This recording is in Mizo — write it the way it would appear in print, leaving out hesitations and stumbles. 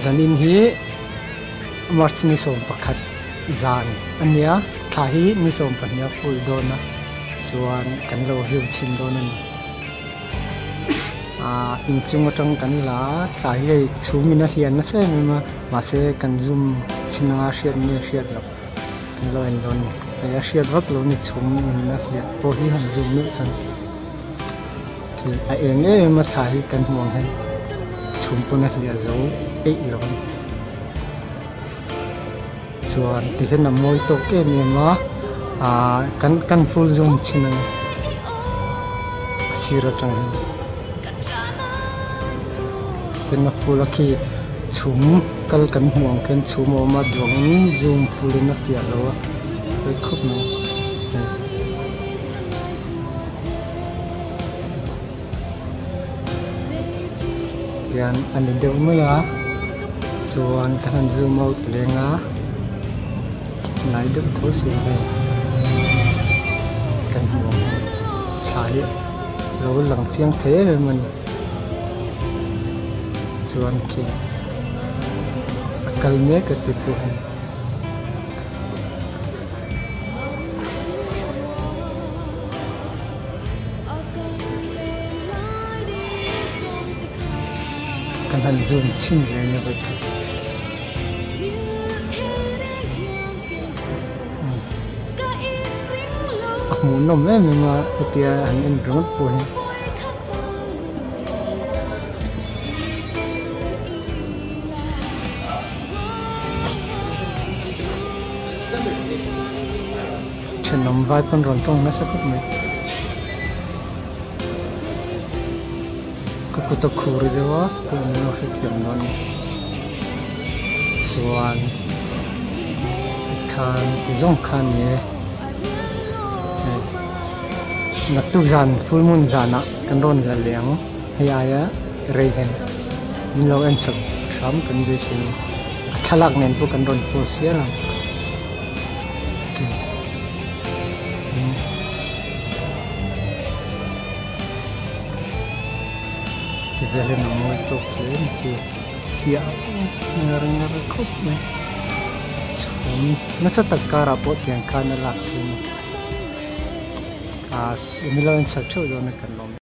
Zanin hi March ni 11 zan a nia thla hi ni 12 a full dawn a chuan kan lo view chhin dawn a ni ah inchung atang kan la a thla hi hei chhum in a hlian nasa em em a mahse kan zoom chhin anga hriat nge hriat loh kan lo en dawn a ni hei a hriat vak lo a ni chhum in a hliah pawh hi han zoom meuh chuan. A eng em em a thla hi kan hmuh ang hian chhum pawn a hliah zo eih lo a ni chuan tihian a mawi tawk em em a ahh kan kan full zoom chhin ang a sir atang hian tin a full a khi chhum kal kan hmuh ang khian chhum a awm a duangin zoom full in a fiah lo a pawi khawp mai. Tian a ni deuh mai a chuan ka han zoom out leng a hnai deuh tho si hei kan hmu ang hei thla hi lo lang chiang thei em em a ni chuan khi a kal mek a ti pawh hei. Kan han zoom chhin ve nia vawikhat. A hmuhnawm em em a hetia han en ringawt pawh hi. Thenawm vai pawn rawn tawng nasa khawp mai. Ka kut a khur deuh a pawh min lo hrethiam dawn a ni. Chuan tikhan ti zawng kha a ni e. Hei naktuk zan full moon zanah kan rawn la leh ang hei aia rei hian min lo en chak hram kan beisei a. A thlalak nen pawh kan rawn post hial ang. Ti velin a mawi tawk hle a ni khi fiah ngar ngar khawp mai chhum nasa tak karah pawh tiang khan a lak theih a ni ah milo in sak theuh dawn a kan.